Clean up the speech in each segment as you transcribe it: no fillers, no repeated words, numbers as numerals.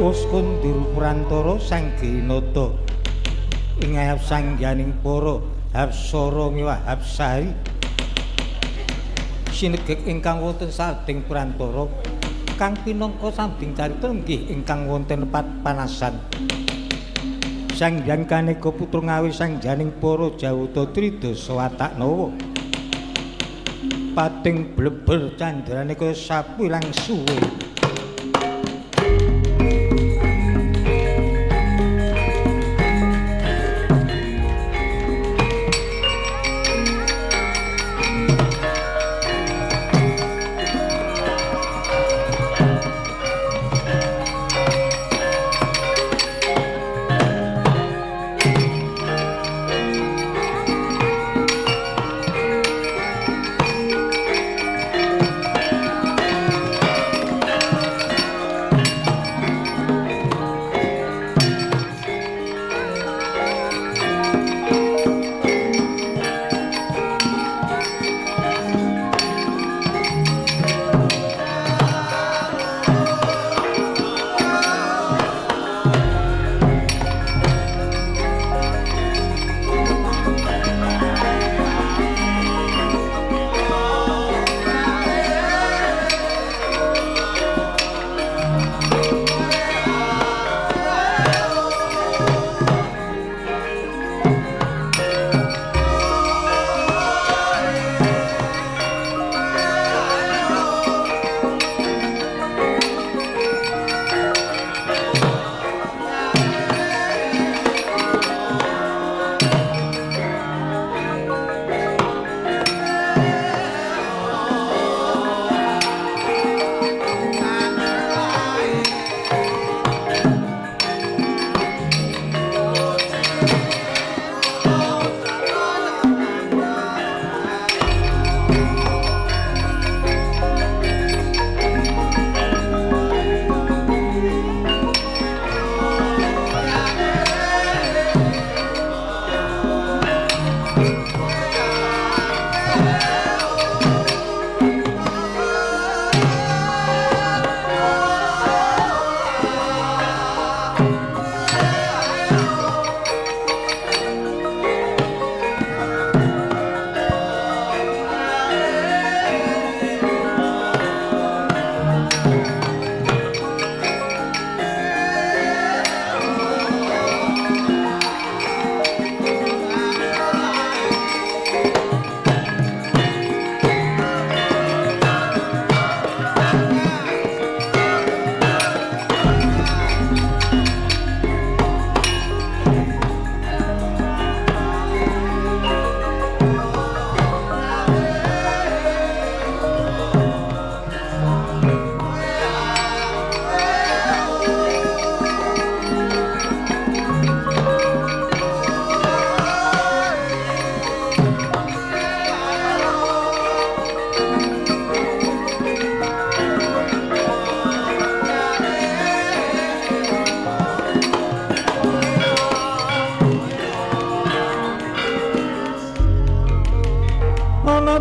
Uskundur prantara Sang Ginata ing ayap sangyaning para Hapsara miwah Hapsari sinegek ingkang wonten sabding prantara kang pinangka sabding carita nggih ingkang wonten panasan. Sang Hyang Kaneka putra ngawi sangyaning para Jawata Tridasa watak nawa pating bleber candrane kaya sapu ilang suwe.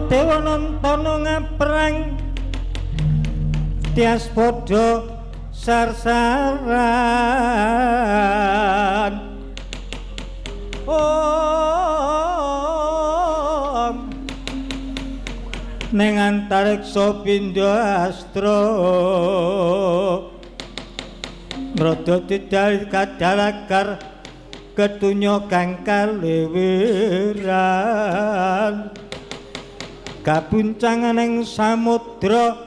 Dewa nontono ngaprang tias padha sarsaran. Om ning antariksa pindha astra nrada didal kadalakar ketunya kang kaliwiran kabuncangan ing samudra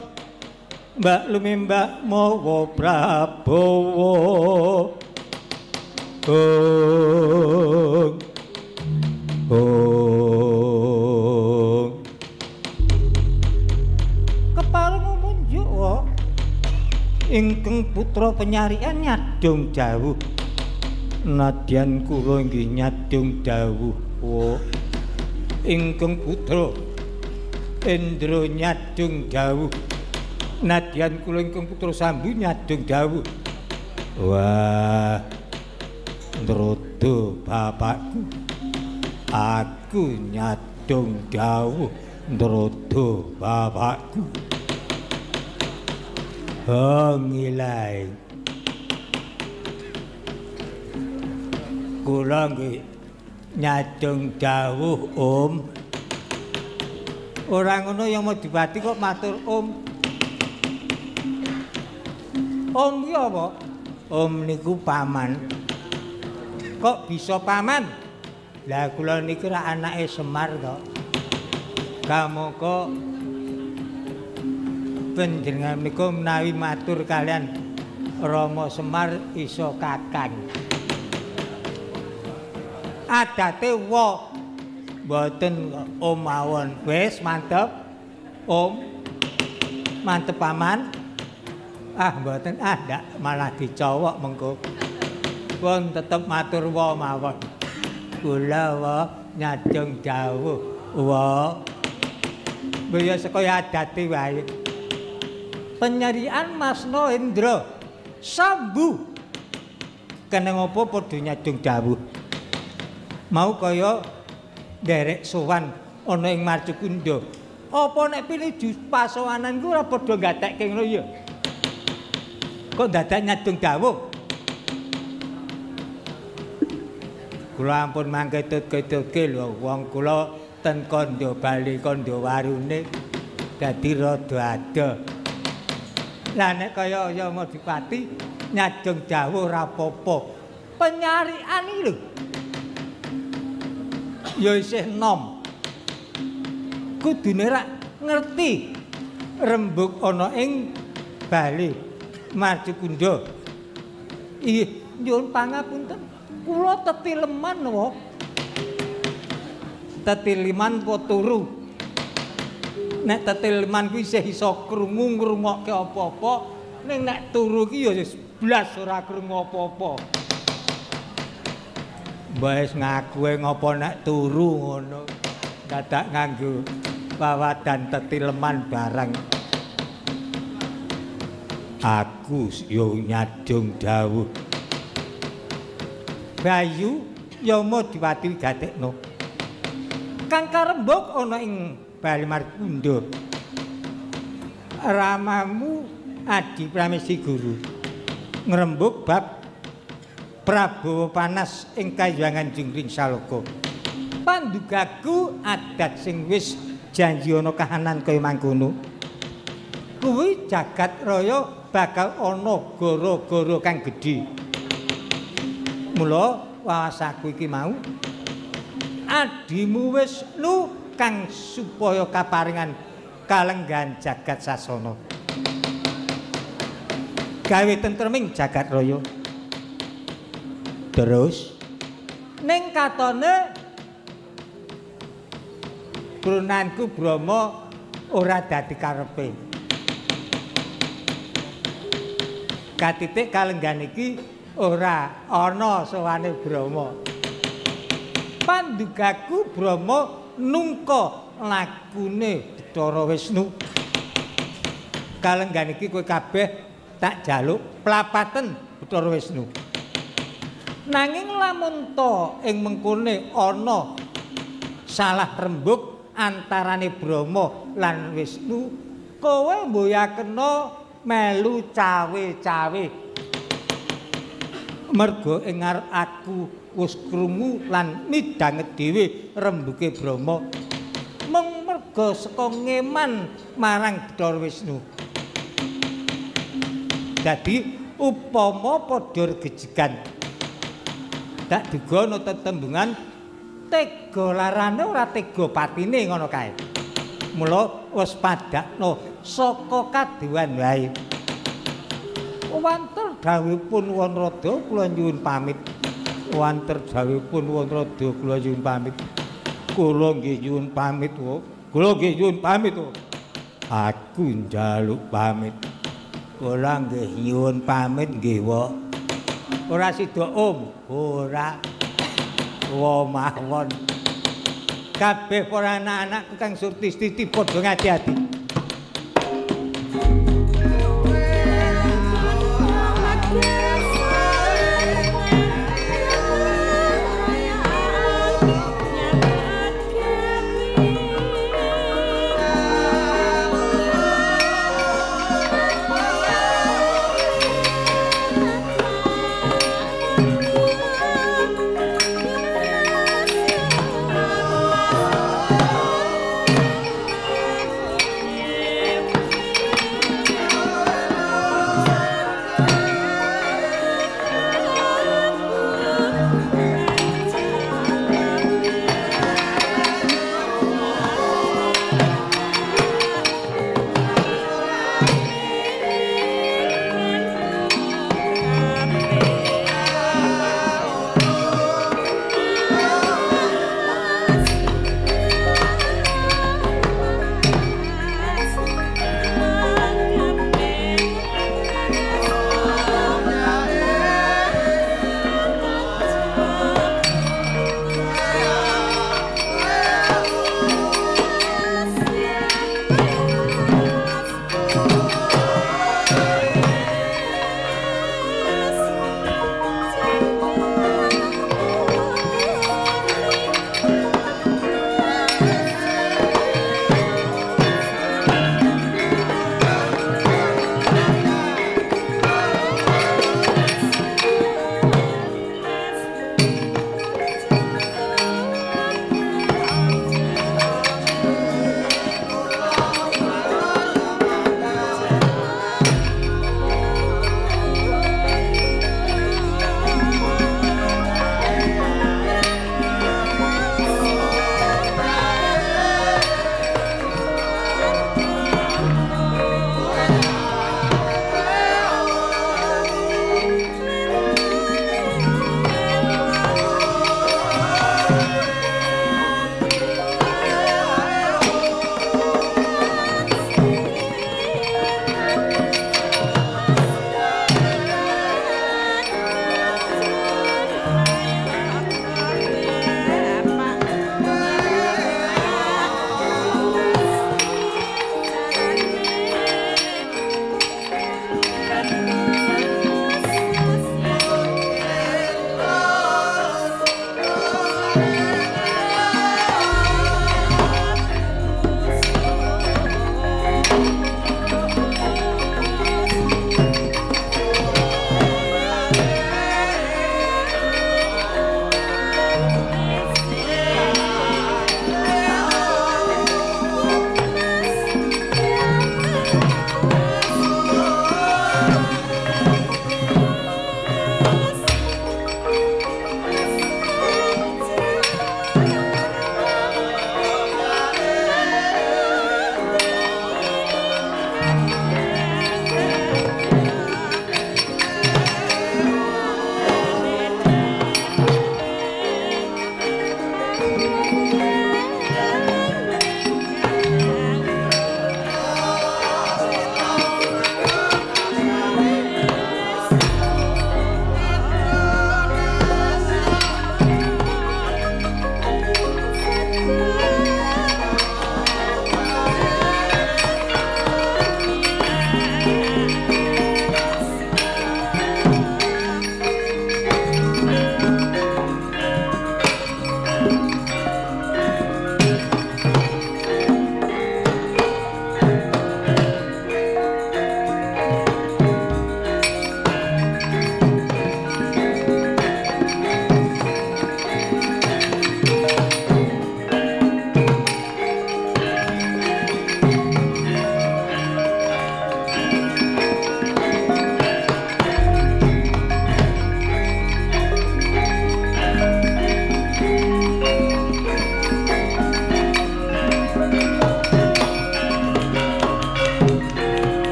mbak lumimbak mawa Prabowo. Ong ong kepareng munjuk wae Ingkang putra penyarian nyadong dawuh. Nadyan kula nggih nyadong dawuh. Wa ingkang putra Indra nyadong dawuh. Nadyan kula ingkang putra Sambu nyadong dawuh. Wah, ndrodo bapakku. Aku nyadong dawuh ndrodo bapakku. Oh, ngilai. Kula nggih nyadong dawuh, Om. Ora ngono ya Madipati kok matur Om. Om ki apa? Om niku paman. Kok bisa paman? Lah kula niki ra anake Semar to. Kamangka panjenengan menika menawi matur kalian Rama Semar iso kakang. Adate wa mboten Om mawon. Wis mantep Om. Mantep paman. Ah mboten, ah ndak malah dicowok mengko. Pun tetep matur wa mawon. Kula wa nyadong dawuh wa. Mbaya sekaya adate wae. Penyarian Masno Indra Sambu kena ngopo padha nyadong dawuh. Mau kaya nderek sowan ana ing Marcukunda. Apa nek pinuju pasowanan ku ora padha gatekke ngono ya? Kok dadak nyadong dawuh? Kula ampun mangketut-ketutke lho wong kula ten kandha bali kandha warune dadi rada adoh. Lah nek kaya ya Madipati nyadong dawuh ora apa-apa. Penyarian iki lho. Ya isih nom. Kudune rak ngerti rembug ana ing bali Marcukunda. Ih, nyuwun pangapunten. Kula tetileman wae. Tetiliman apa turu? Nek tetiliman kuwi isih iso krungu ngrungokke apa-apa, ning nek turu ki ya wis blas ora krungu apa-apa. Wis ngaku ngopo nek turu ngono. Dadak nganggo wawadan tetileman barang. Aku yo nyadong dawuh. Bayu Yama Diwati gatekno. Kang karembug ana ing Bali Markunda. Ramamu Adi Pramesti Guru ngrembug bab Prabawa Panas ing Kahyangan Jungkring Saloka. Pandugaku adat sing wis janji ana kahanan kaya mangkono. Kuwi jagat raya bakal ana gara-gara kang gedhe. Mula wawasaku iki mau adimu Wisnu kang supaya kaparingan kalenggahan jagat sasana. Gawe tentreming jagat raya. Terus ning katone brunanku Brahma ora dadi karepe. Katitik kalenggahan iki ora ana sowane Brahma. Pandugaku Brahma nungka lakune Bathara Wisnu. Kalenggahan iki kowe kabeh tak jaluk plapaten Bathara Wisnu. Nanging lamun ta ing mengkone ana salah rembug antarane Brahma lan Wisnu, kowe mboyakena melu cawe-cawe. Merga ing ngarep aku wis krungu lan midhanget dhewe rembuge Brahma. Mung merga saka ngeman marang Bathara Wisnu. Dadi upama padha regejegan dak duga ana tetembungan tega larane ora tega patine ngono kae. Mula wis padakno saka kadewan wae. Wanter dawuhipun Wanrada kula nyuwun pamit. Wanter dawuhipun Wanrada kula nyuwun pamit. Kula nggih nyuwun pamit, wo. Kula nggih nyuwun pamit, wo. Aku njaluk pamit. Kula nggih nyuwun pamit nggih, Wak. Ora sida, Om. Ora. Wa mawon. Kabeh para anak-anakku kang surti stiti padha ngati-ati.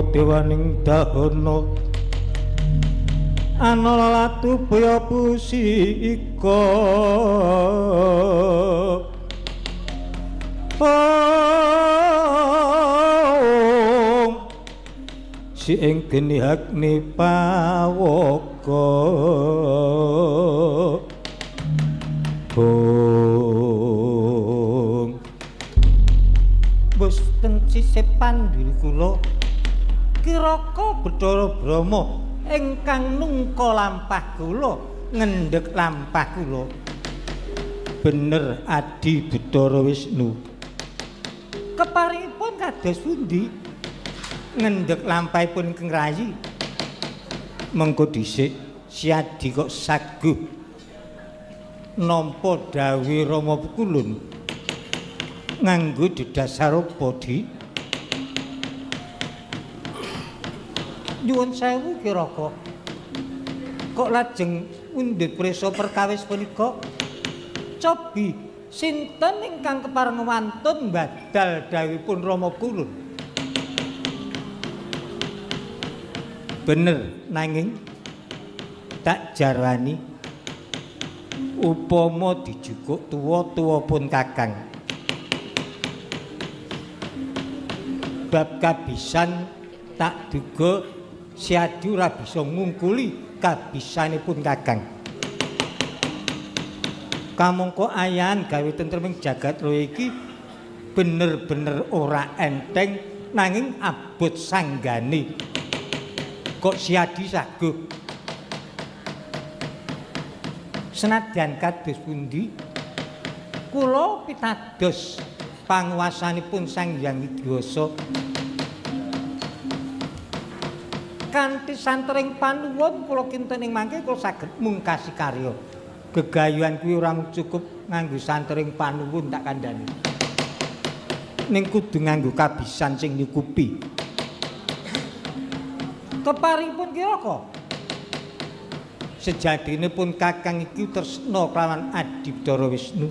Dewaning dahana ana latu baya pusika oh. Si ing geni agni pawoka. Bong bosten sisih pandiri kula Kiraka Bathara Brahma ingkang nungka lampah kula ngendhek lampah kula. Bener Adi Bathara Wisnu. Keparingipun kados pundi ngendhek lampahipun ingkang rayi? Mengko dhisik si Adi kok saguh nampa dawuh Rama Pukulun nganggo dedasar apa, Di? Nyuwun sewu Kiraka. Kok lajeng mundhut prisa perkawis punika? Cobi sinten ingkang kepareng wantun badal dawuhipun Rama Pukulun? Bener, nanging tak jarwani upama dijukuk tuwa-tuwa pun kakang. Bab kabisan tak duga si Adi ora bisa ngungkuli kabisanipun kakang. Kamangka ayahan gawe tentreming jagat raya iki bener-bener ora enteng nanging abot sanggane. Kok si Adi saguh? Senadyan kados pundi kula pitados panguwasanipun Sang Hyang Widiwasa kanthi santering panuwun kula kinten ing mangke kula saged mungkasi karya. Gegayuhan kuwi ora cukup nganggo santering panuwun tak kandhani, ning kudu nganggo kabisan sing nyukupi. Keparingipun Kiraka sejatine pun kakang iki tresna kelawan Adi Bathara Wisnu.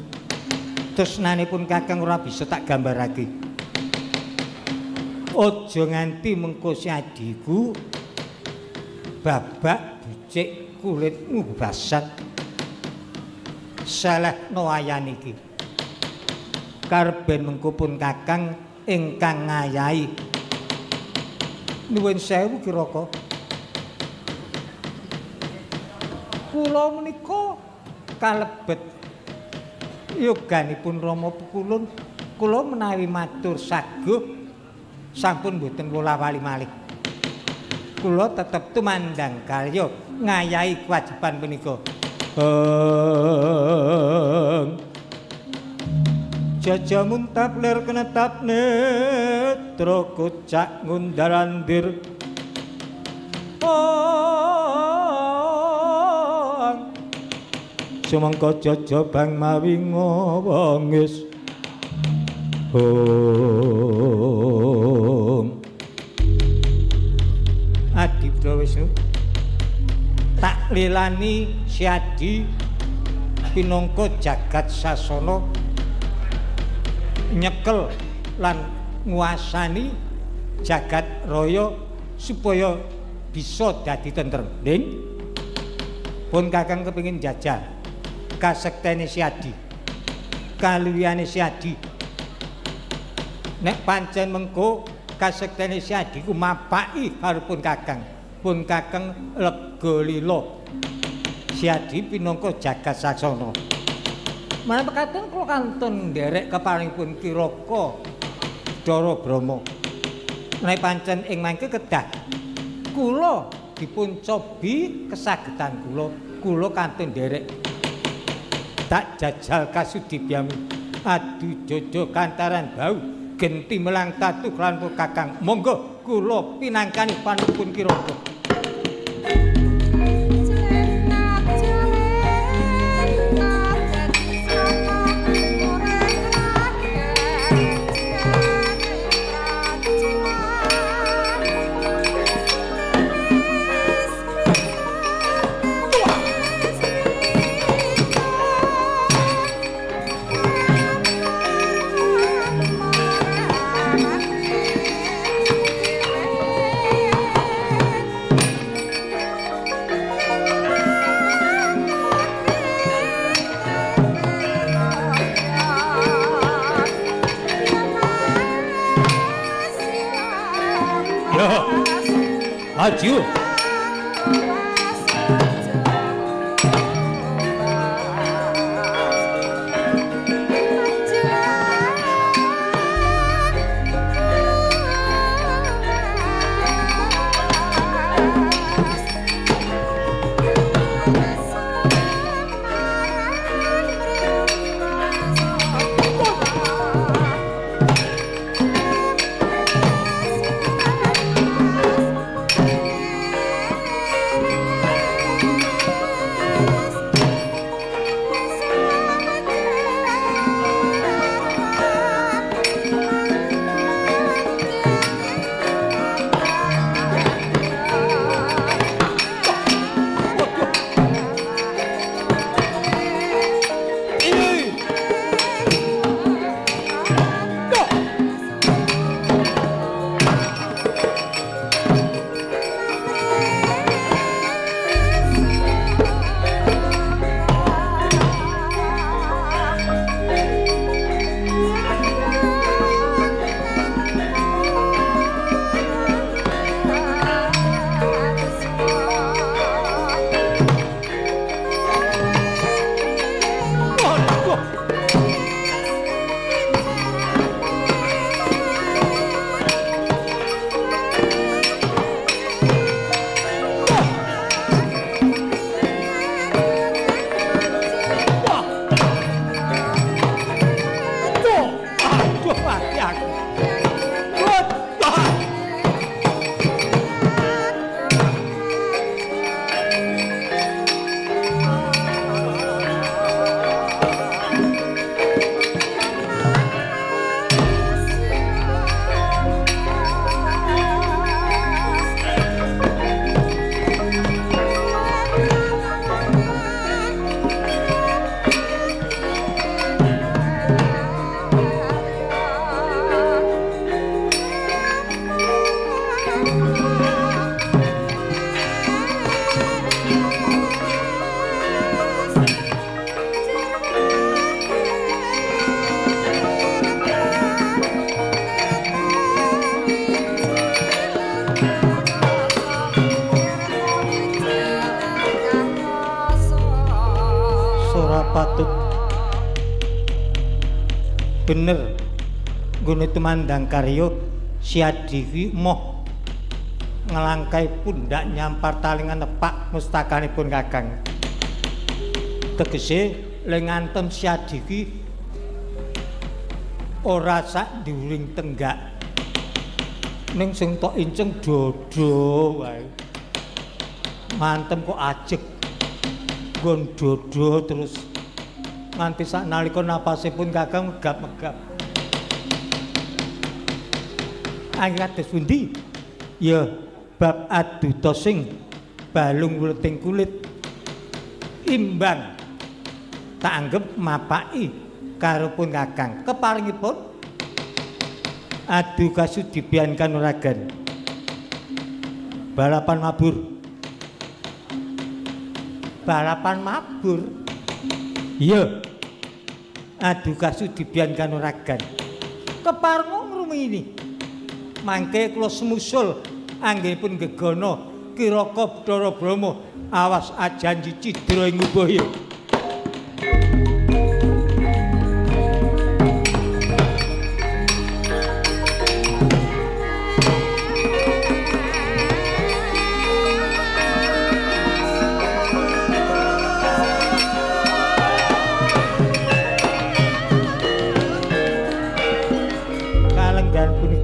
Tresnane pun kakang ora bisa tak gambarake. Aja nganti mengko si adiku babak becik kulitmu bebasan. Selehno ayan iki. Karben mengko pun kakang ingkang ngayahi. Nuwun sewu Kiraka. Kula menika kalebet yoganipun Rama Pukulun. Kula menawi matur saguh sampun mboten wola-wali malih. Kula tetep tumandang karya ngayahi kewajiban punika. Jaja muntap lir kenetap netra kocak ngundarandir. Sumangka jaja bang mawi ngawangis. Om Adi Bathara Wisnu tak lilani si Adi pinangka jagat sasana nyekel lan nguasani jagat raya supaya bisa dadi tentrem. Ning pun kakang kepengin jajal kasektene si Adi, kaluwihane si Adi. Nek pancen mengko kasektene si Adi ku mapaki karo pun kakang lega lila. Si Adi pinangka jagat sasana. Menawi pekaten kula kantun nderek keparingipun Kiraka Bathara Brahma. Menawi pancen ing mangke kedah kula dipun cobi kesagedan kula, kula kantun nderek. Tak jajal kasudi piyami adu jojo kantaran bau genti melang tatu lan kakang. Monggo kula pinangkani panupun Kiraka. Yo. Maju. Patut bener nggone tumandang karya Siadiwi moh ngelangkai pundak nyampar talingan nepak mustakanipun Kakang. Tegese le ngantem Siadiwi ora sak dhuwuring tenggak ning sing tok inceng dodo wae. Ngantem kok ajeg nggon dodo terus nganti sak nalika napasipun Kakang megap-megap. Angin kados pundi? Ya bab adu tosing balung wleting kulit imbang tak anggep mapaki karo pun Kakang. Keparingipun adu kasudibian kanuragan balapan mabur. Balapan mabur? Iya. Adu kasudibian kanuragan. Keparenga ngrumini. Mangke kula semusul anggenipun gegana Kiraka Bathara Brahma awas ajanji cidra ing ubaya.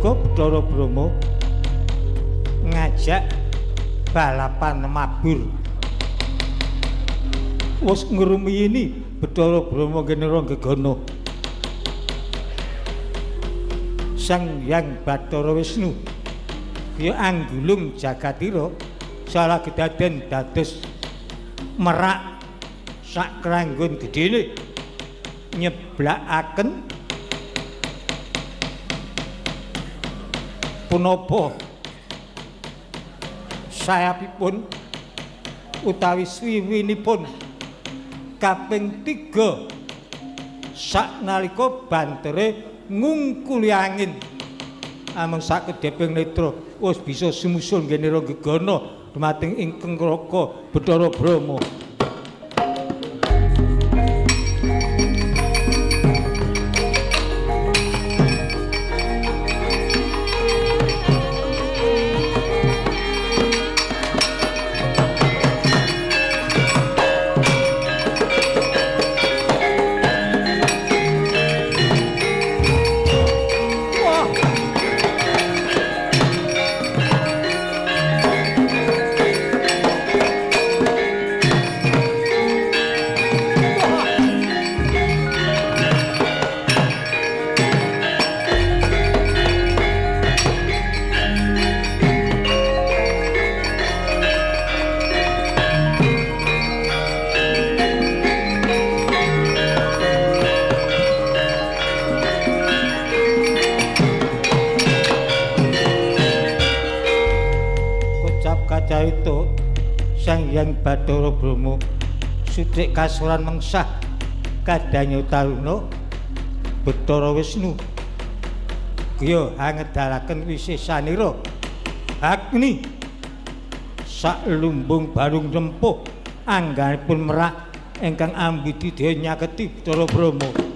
Bathara Brahma ngajak balapan mabur. Wis ngrumiyini Bathara Brahma genera gegana. Sang Hyang Bathara Wisnu ya anggulung jagatira salah kedaden dados merak sak kranggon gedene nyeblakaken punapa sayapipun utawi swiwinipun kaping 3 saknalika bantere ngungkuli angin amung sakedheping netra wis bisa sumusul nggene Ranggegana dumateng ingkang Raka Bathara Brahma. Sang Hyang Bathara Brahma suthik kasuran mengsah kadanya taruna Bathara Wisnu griya angedalaken wisesanira Agni sak lumbung barung rempuh angganipun merak ingkang ambididaya nyaketi Bathara Brahma.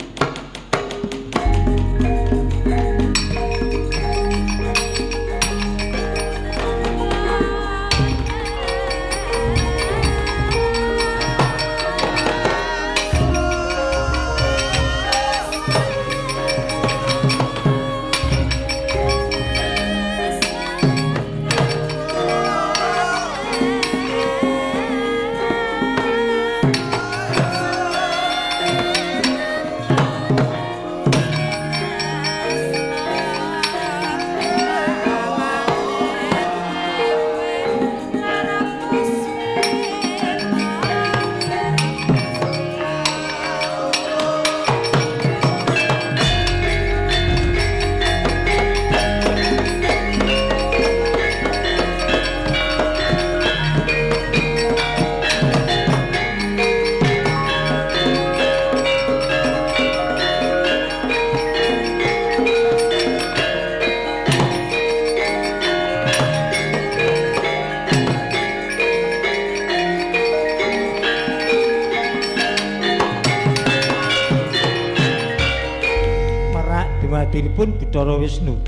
Dumadinipun Bathara Wisnu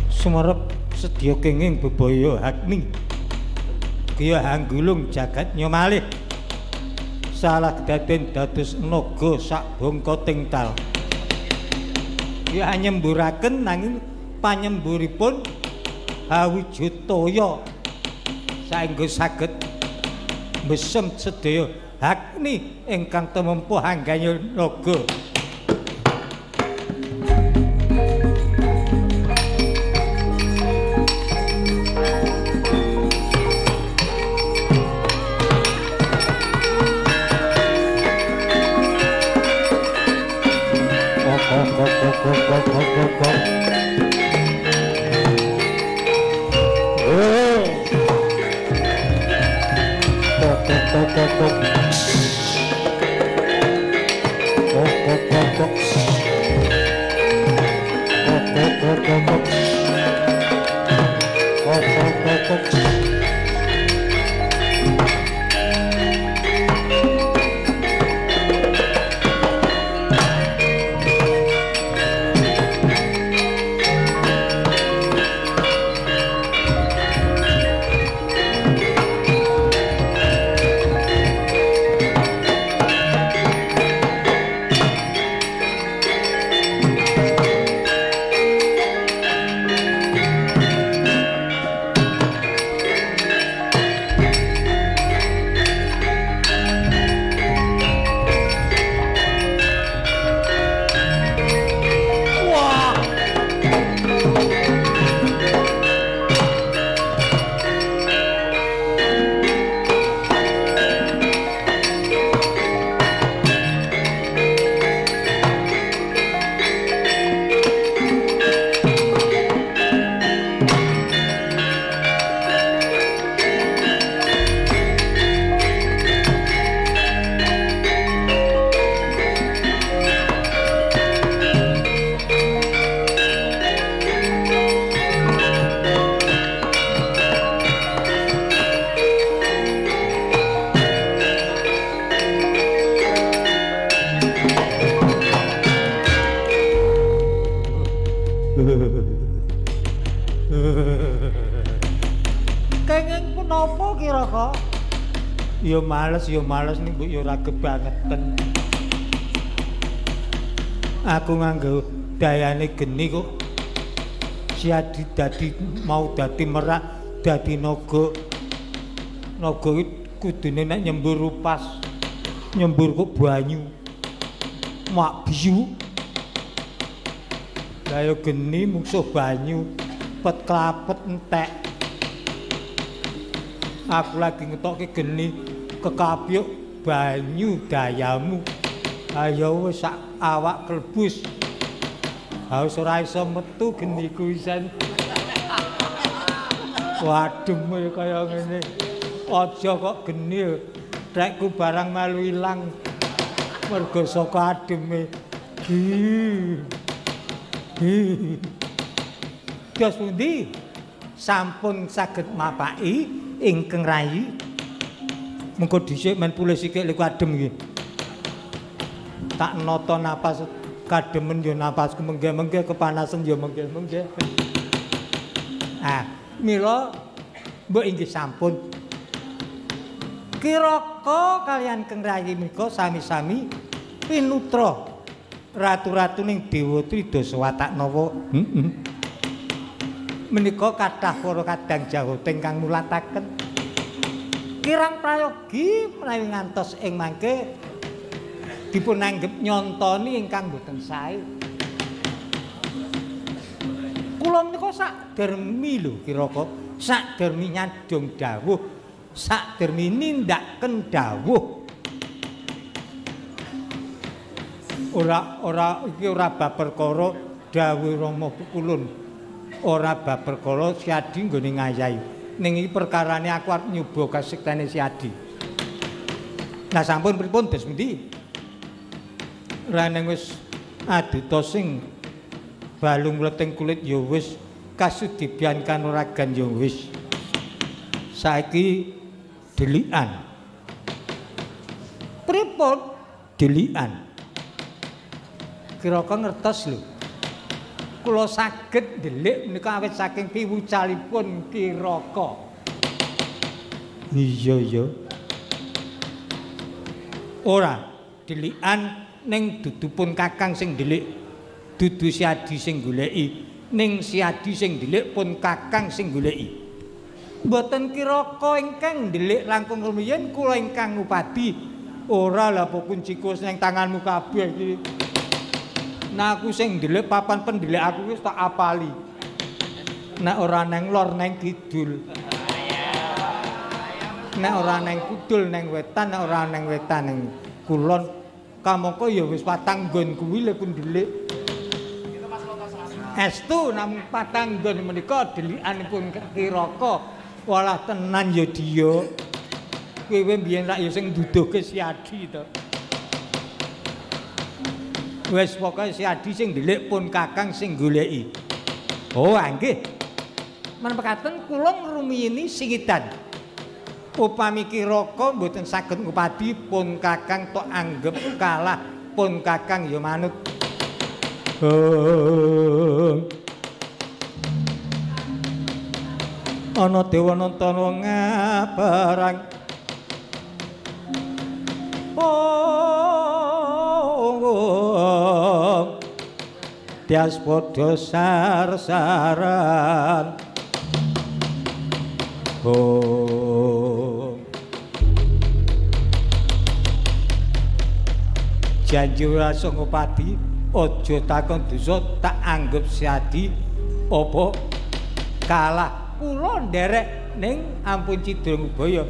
sumerep sedya kenging bebaya Agni griya hanggulung jagat nyomalih salah kedaden dados naga sak bangka tingtal. Griya nyemburaken nanging panyemburipun awujud toya saengga saged mesem sedaya Agni ingkang tumempuh angganya naga. Kenging punapa Kiraka? Ya males ning mbok ya ora kebangeten. Aku nganggo dayane geni kok. Siadi dadi mau dadi merak, dadi naga. Naga iki kudune nek nyembur rupas. Nyembur kok banyu. Mak biyu. Lah ya geni mungsuh banyu, pet klapet entek. Aku lagi ngetokke geni kekapyuk banyu dayamu. Ayo wis sak awak klebus. Wis ora iso metu geniku isen. Waduh kaya ngene. Aja kok geni rekku barang melu ilang. Mergo saka ademe. Dos pundi? Sampun saged mapaki ingkang rayi. Mengko dhisik men pulih sikik liku adem iki. Tak nata napas kademen ya napasku menggeh-menggeh, kepanasan ya menggeh-menggeh. Ah, mila mbok inggih sampun. Kiraka kaliyan Kang Rayi menika sami-sami pinutra ratu-ratuning Dewa Tridasa Watak Nawa. Heeh. Menika kathah para kadang jawata ingkang mulataken. Kirang prayogi menawi ngantos ing mangke dipun anggep nyontoni ingkang boten sae. Kula menika sak dermi lho Kiraka, sak dermi nyadong dawuh, sak dermi nindaken dawuh. Ora iki ora bab perkara dawuh Rama Kulun. Ora bab perkara Siadi nggone ngayahi. Ning iki perkarane aku arep nyoba kasektene Siadi. Lah sampun pripun dos pundi? Raneng wis aduta sing balung mleting kulit ya wis, kasudibyan kanuragan ya wis. Saiki delikan. Pripun delikan? Kiraka ngertos lho. Kula saged ndelik menika awit saking piwucalipun Kiraka. Iya iya. Ora delikan ning dudupun kakang sing ndelik, dudu Siadi sing goleki, ning Siadi sing ndelik pun kakang sing goleki. Mboten Kiraka ingkang ndelik langkung rumiyin kula ingkang ngupadi. Ora lha apa kunciku wis ning tanganmu kabeh iki. Nah aku sing ndelik papan pendelik aku wis tak apali. Nek ora neng lor neng kidul. Nek ora neng kidul neng wetan, nek ora neng wetan neng kulon. Kamangka ya wis patang nggon kuwi lek ndelik. Estu namung patang nggon menika delikanipun Kiraka. Walah tenan ya dia. Kowe mbiyen rak ya sing nduduhke Siadi to. Wis pokoke Siadi sing ndelik pun kakang sing goleki. Oh, nggih. Menpekaten kula ngrumiyini singidan. Upami Kiraka mboten saged ngupadi pun kakang tok anggep kalah, pun kakang ya manut. Ana dewa nonton ngaperang. Oh, tias padha sar-saran. Oh, janji ora iso ngupadi, aja takon dosa tak anggep Siadi apa kalah. Kula nderek ning ampun cidra ngubaya.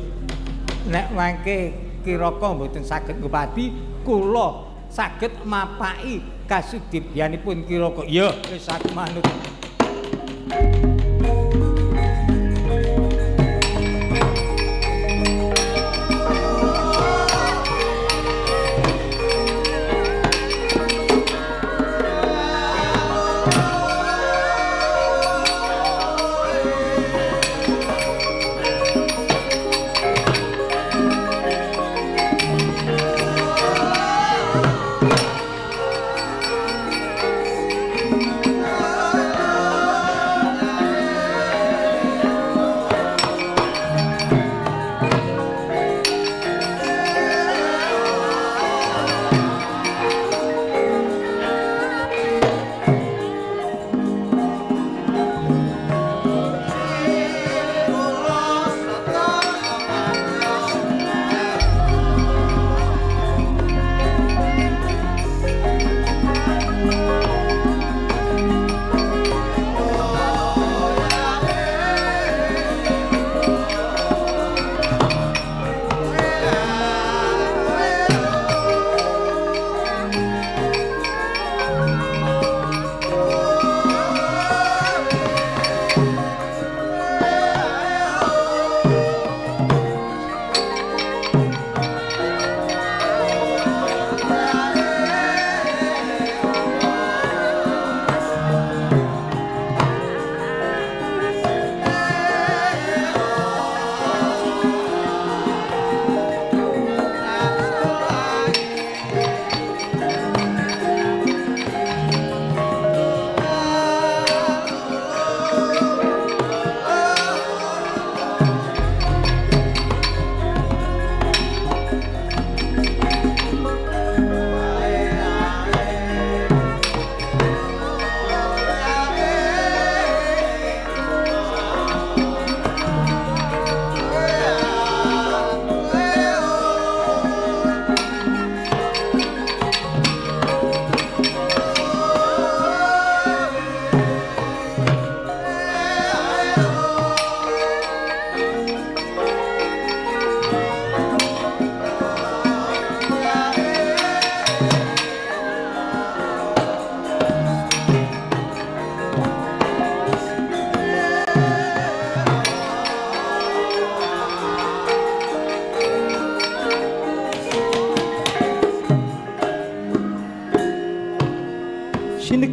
Nek mangke Kiraka mboten saged ngupadi, kula saged mapaki kasudibyanipun Kiraka. Ya wis aku manut.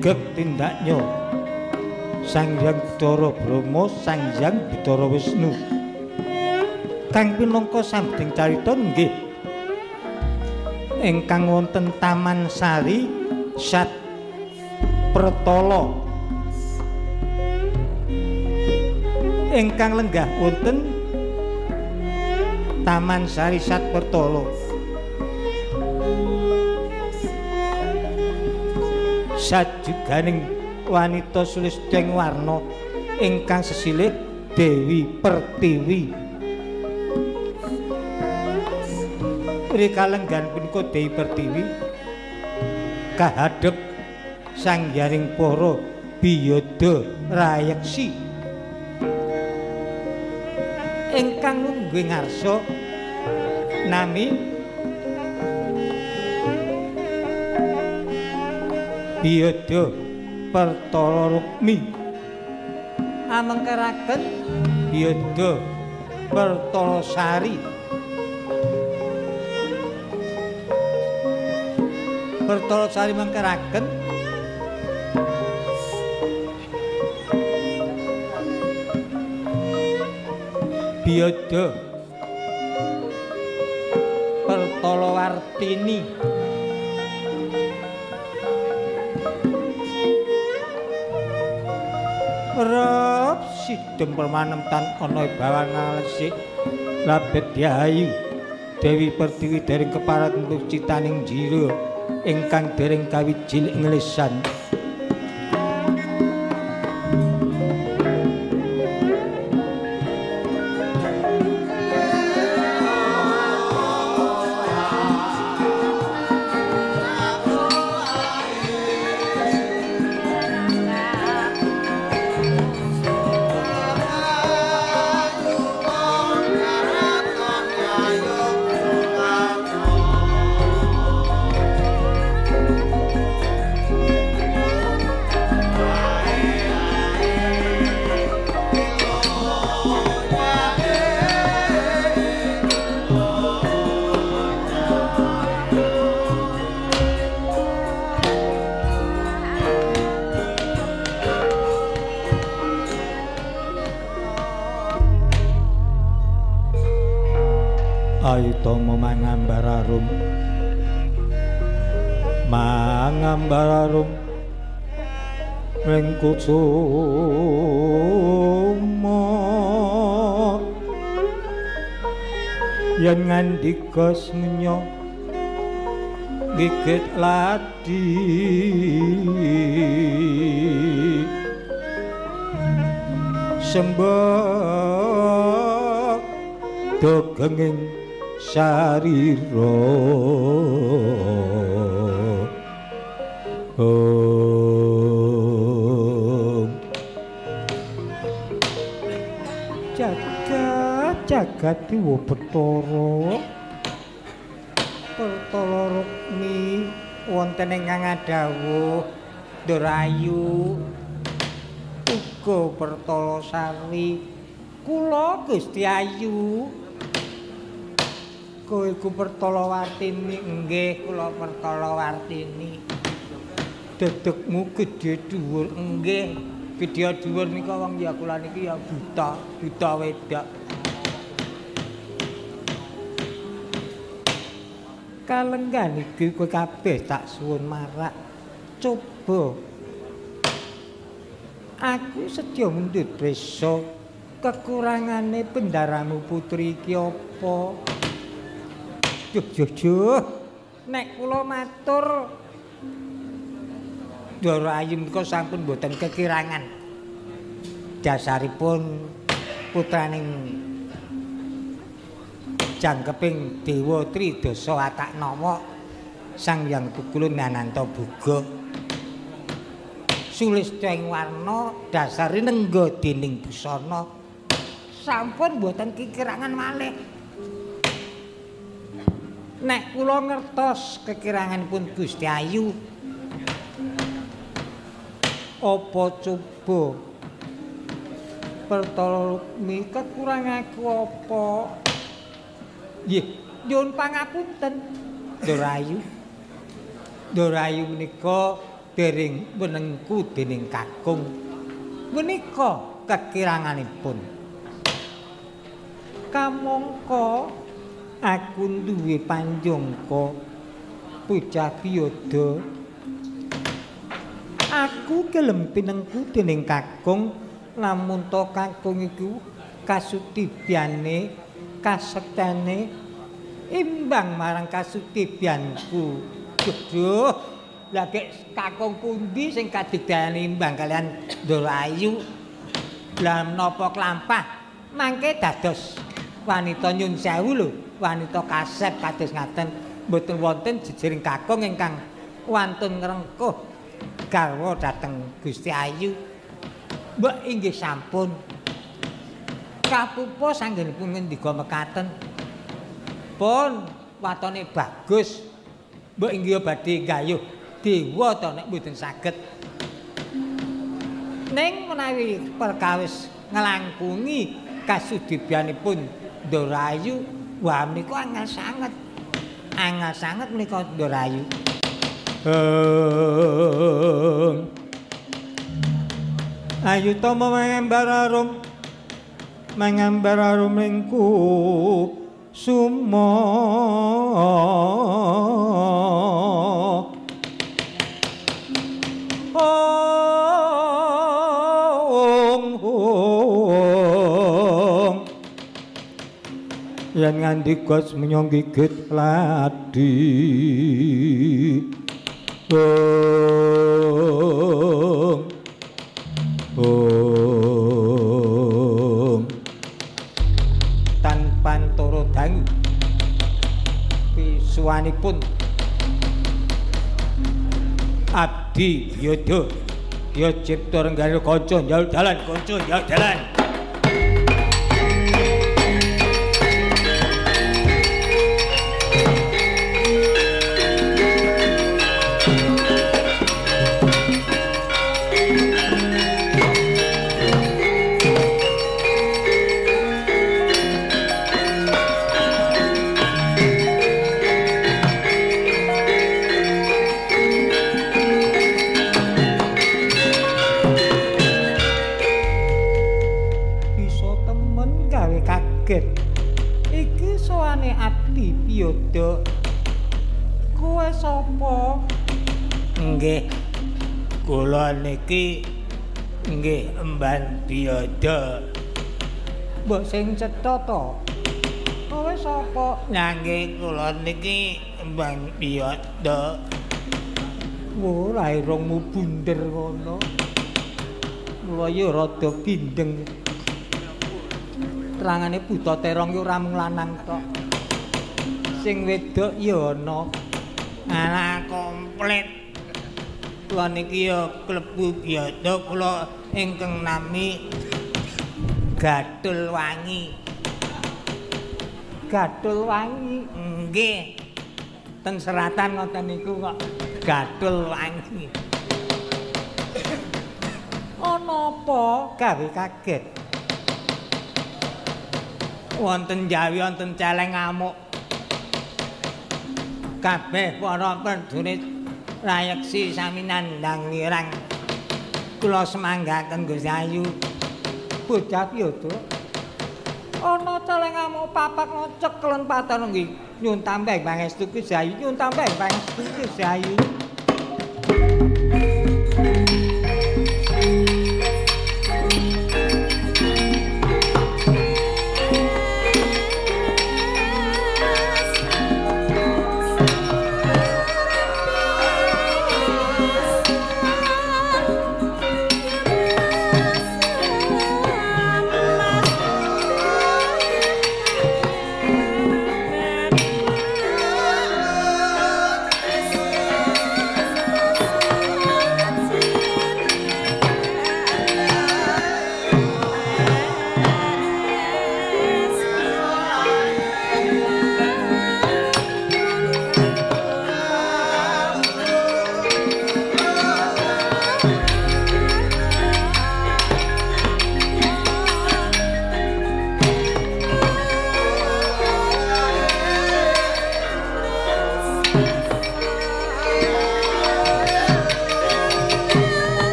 Geg tindaknya Sang Hyang Bathara Brahma, Sang Hyang Bathara Wisnu. Kang pinangka sabding carita nggih ingkang wonten Taman Sari Sat Pertala ingkang lenggah wonten Taman Sari Sat Pertala. Sajuganing wanita sulistya ing warna ingkang sesilih Dewi Pertiwi. Rikalenggan punika Dewi Pertiwi kahadhep Sang Hyang para Biyada Rayeksi ingkang lungguh ngarsa nami Biyada Pertala Rukmi. Amengkeraken Biyada Pertala Sari. Pertala Sari mengkeraken Biyada Pertala Wartini. Rep sidem permanem tan ana bawang ngalesik labet Ayu Dewi Pertiwi dereng keparat untuk citaning jiro ingkang dereng kawijil ing lesan. Ayutama mangambararum mangambararum ring kusuma yen ngandika semenya gigit ladi sembah dogenging sarira. Om jagat jagat dewa Bathara Pertala Rukmi wonten ingkang adhawuh Ndarayu uga Pertala Sari kula Gusti Ayu. Kowe iku Pertala Wartini? Nggih, kula Pertala Wartini. Dedekmu gedhe dhuwur? Nggih, gedhe dhuwur nika wong ya kula niki ya buta, buta wedok. Kalenggan iki kowe kabeh tak suwun marak. Coba aku sedya mundhut prisa kekurangane bendaramu putri iki apa? Duh, duh, duh. Nek kula matur Ndara Ayu menika sampun mboten kekirangan. Dasaripun putraning jangkeping Dewa Tridasa Ataknawa Sang Hyang Pukulun Ananta Buga. Sulistya ing warna dasare nengga dening busana sampun mboten kekirangan malih. Nek kula ngertos kekiranganipun Gusti Ayu, apa coba Pertala Rukmi kekurang aku apa? Nggih, nyuwun pangapunten Ndarayu. Ndarayu menika dereng wenengku dening kakung. Menika kekiranganipun. Kamangka aku duwe panjangka bocah Biyada. Aku gelem pinengku dening kakung, lamun to kakung iku kasutibyane, kasektene imbang marang kasutibyanku. Duh, lha gek kakung pundi sing kadigdayane imbang kalian Ndara Ayu? Lah menapa klampah mangke dados wanita nyun sewu lho, wanita kasep kados ngaten mboten wonten jejering kakung ingkang wantun ngrengkuh garwa dhateng Gusti Ayu. Mbok inggih sampun. Kapupa sanggenipun ngendika mekaten. Pun watone bagus. Mbok inggih badhe gayuh dewa to nek mboten saged. Ning menawi perkawis nglangkungi kasudibyanipun Ndara Ayu, wah menika angel sanget. Angel sanget menika Ndara Ayu. Ayu tama mangambar arum, mangambar arum ing kusuma. Ong ong yen ngandika menyang gigit ladi. Ong ong tanpa antara dangu pisuwanipun Abdi Yodo ya cipta renggane kanca njaluk dalan kanca njaluk dalan. Iki sowane Abdi Piyodo. Kowe sapa? Nggih. Kula niki nggih Emban Piyodo. Mbok sing cetha to. Kowe sapa? Nah nggih kula niki Emban Piyodo. Wo lairungmu bunder ngono. Mula ya rada bindeng. Terangane buta terong yo ora mung lanang tok. Sing wedok ya ana. Alah komplit. Kula niki ya klebu Biyada, kula ingkang nami Gathul Wangi. Gathul Wangi? Nggih. Ten seratan ngoten niku kok Gathul Wangi. Ana apa gawe kaget? Wonten Jawi wonten celeng ngamuk. Kabeh para prajurit rayeksi sami nandhang wirang. Kula semanggaken Gusti Ayu. Bocah Piyodo. Ana celeng ngamuk papak ceklen patono nggih. Nyun tambah pangestu Gusti Ayu, nyun tambah pangestu Gusti Ayu.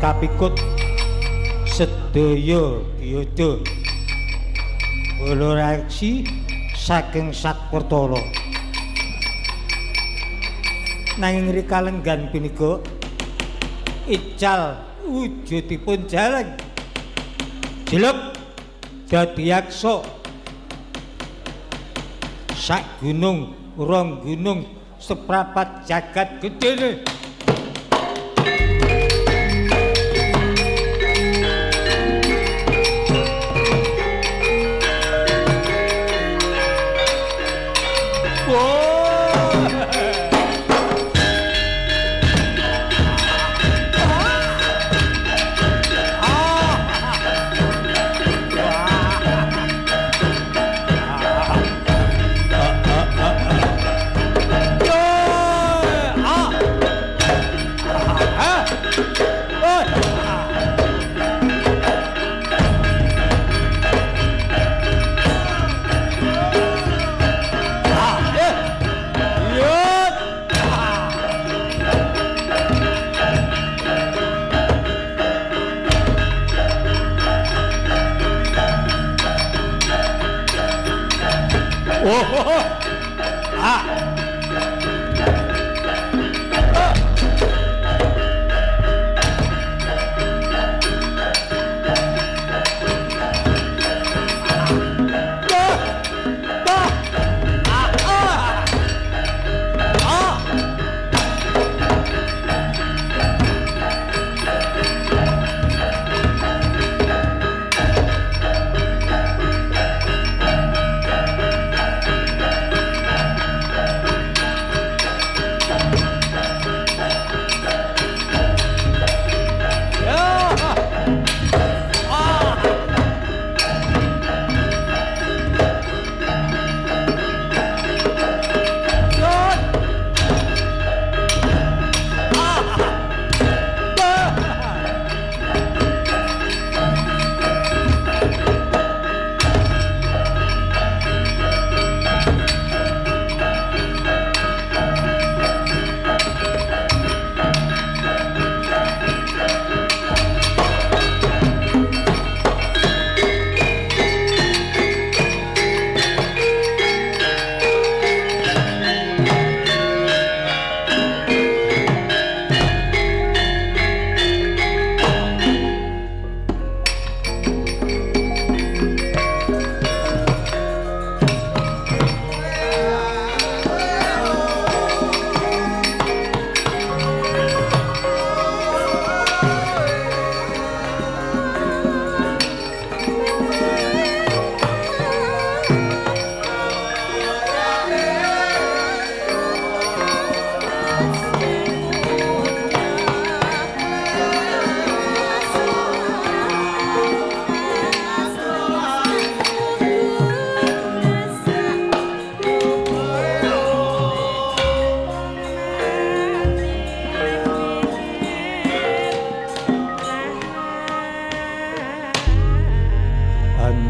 Kapikut sedaya yoda bala reaksi saking Satpertala. Nanging rikalenggan punika ical wujudipun jaleng jelek dadi yaksa sak gunung rong gunung seprapat jagat gedene.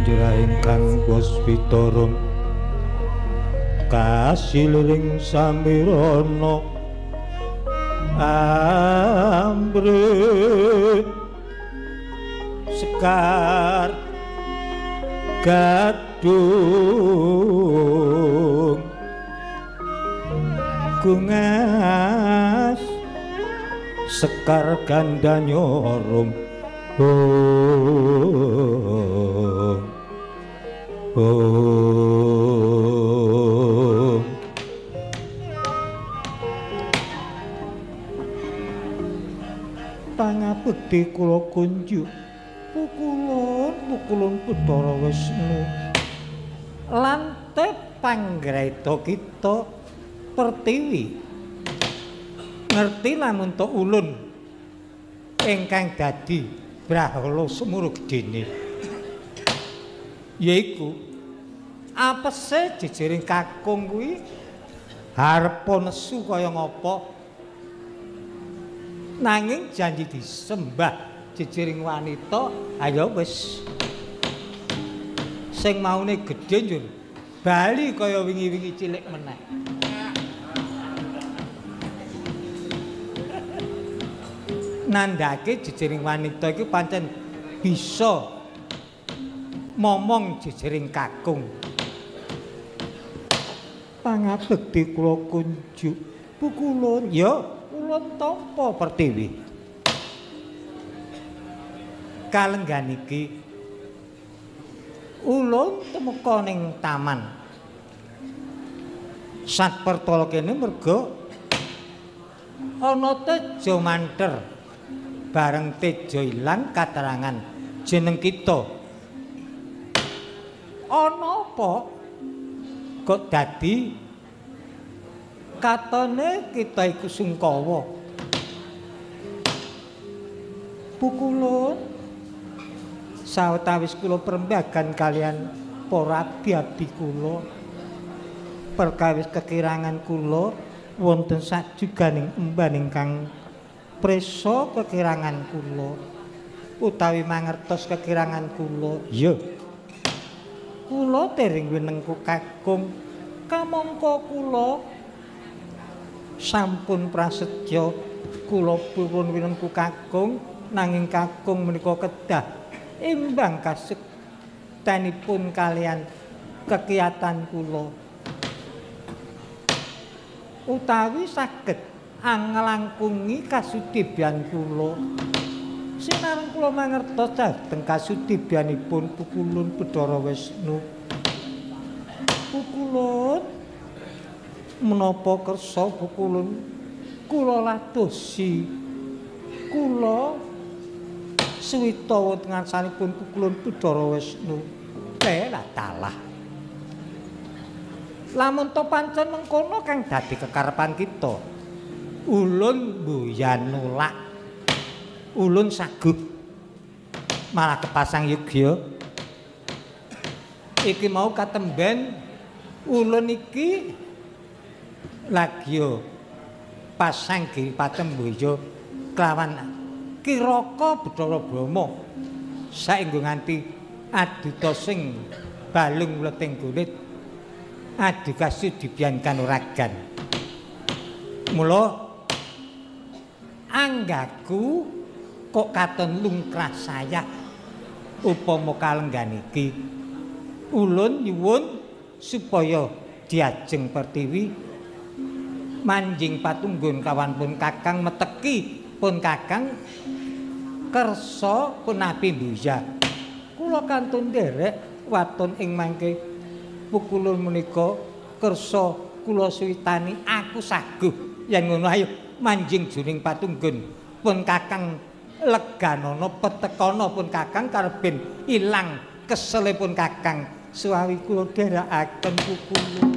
Njrahing kang Waspitara kasiliring samirana ambrih sekar gadung gungas sekar gandanyorum oh oh. Pangabekti kula kunjuk pukulun pukulun Bathara Wisnu lante panggraita kita Pertiwi ngerti lamun to ulun ingkang dadi brahala semuru gedene yaiku apese jejering kakung kuwi harepa nesu kaya ngapa nanging janji disembah jejering wanita ayo wis sing maune gedhe njur bali kaya wingi-wingi cilik meneh. Nandhake jejering wanita iku pancen bisa momong jejering kakung. Pangabekti kula kunjuk pukulun ya ulun tampa Pertiwi. Kalenggan iki ulun tumeka ning taman. Satpertala kene merga ana teja manter. Bareng teja ilang katerangan jeneng kita. Ana apa kok dadi katone kita iku sungkawa? Pukulun sawetawis kula perembagan kalian para abdi-abdi kula perkawis kekirangan kula wonten sajuganing emban ingkang prisa kekirangan kula utawi mangertos kekirangan kula. Iya, kula tering winengku kakung kamangka kula sampun prasetya kula purun winengku kakung nanging kakung menika kedah imbang kasektenipun kalian kekiatan kula utawi saged anglangkungi kasudibyan kula. Sinareng kula mangertos dhateng kasudibyanipun pukulun Bathara Wisnu. Pukulun menapa kersa pukulun kula ladosi kula suwita wonten ngarsanipun pukulun Bathara Wisnu. Lah talah. Lamun to pancen mengkono kang dadi kekarepan kita, ulun mboyan nolak, ulun sagup malah kepasang yogya. Iki mau katemben ulun iki lagya pasang giri patemboyo kelawan Kiraka Bathara Brahma saengga nganti aduta sing balung wleting kulit adu kasudibyan kanuragan. Mula anggaku kok katon lungkrah saya upama kalenggan iki ulun nyuwun supaya diajeng Pertiwi manjing patunggun kawan pun kakang meteki pun kakang kersa punapi mbuya. Kula kantun nderek waton ing mangke pukulun menika kersa kula suwitani aku saguh. Yen ngono ayo manjing juning patunggun pun kakang leganana petekana pun kakang kareben ilang kesele pun kakang suwawi kula dherekaken pukulun.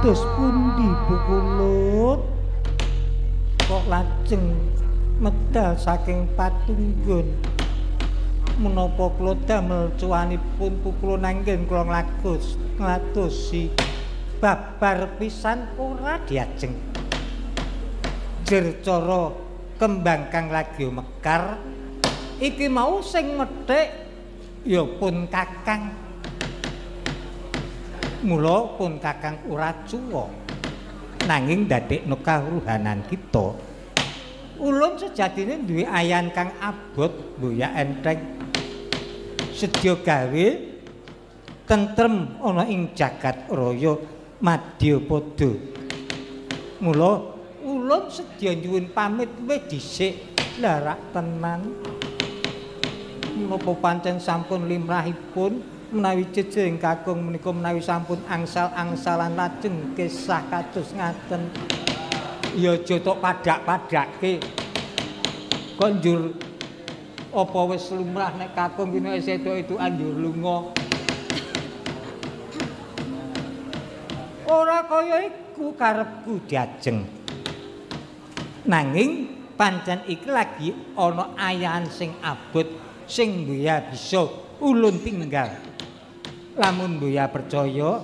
Kados pundi Pukulut kok lajeng medal saking patunggun? Menapa kula damel cuwanipun Pukulut anggen kula ngladosi babar pisan ora diajeng. Jer cara kembang kang lagi mekar iki mau sing methik ya pun Kakang. Mula pun Kakang ora cuwa nanging ndadekno kawruhanan kita. Ulun sejatine duwe ayan kang abot mboyak enteng, sedya gawe tentrem ana ing jagat raya Madyapada. Mula ulun sedya nyuwun pamit wis dhisik. Lah rak tenan menapa pancen sampun limrahipun menawi jejering kakung menika menawi sampun angsal-angsalan lajeng kisah kados ngaten. Ya aja tok padhak-padhakke. Kok njur apa wis lumrah nek kakung kene wis etuk-etukan njur lunga. Ora kaya iku karepku diajeng. Nanging pancen iki lagi ana ayahan sing abot sing mbuya bisa ulun tinggal. Lamun mbuya percaya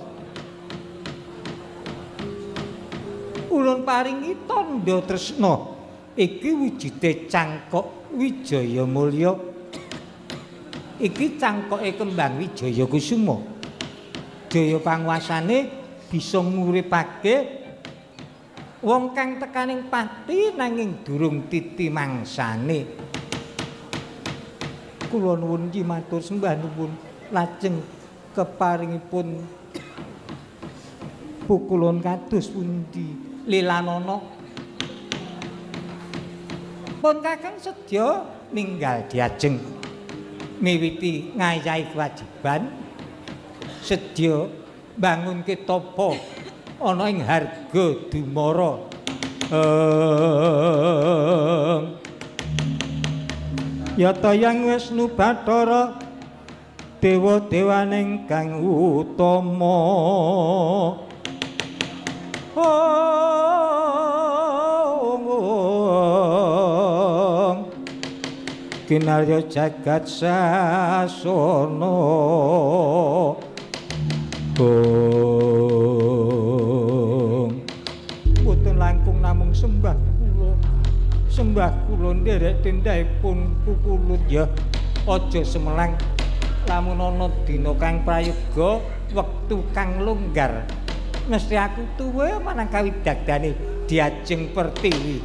ulun paringi tandha tresna. Iki wujude cangkok Wijaya Mulya. Iki cangkoke kembang Wijaya Kusuma. Jaya panguasane bisa nguripake wong kang tekaning pati nanging durung titi mangsane. Kula nuwun ki matur sembah nuwun lajeng keparingipun Pukulun kados pundi lilanana. Pun Kakang sedya ninggal diajeng miwiti ngayahi kewajiban, sedya bangunke tapa ana ing harga dumara. Yata yang Wisnu Bathara dewa dewaning kang utama. Kinarya jagat sasana. Boten langkung namung sembah kula. Sembah kula nderek tindhahipun Pukulut ya aja semelang. Lamun ana dina kang prayoga, wektu kang longgar, mesti aku tuwa marang kawidadane diajeng pertiwi.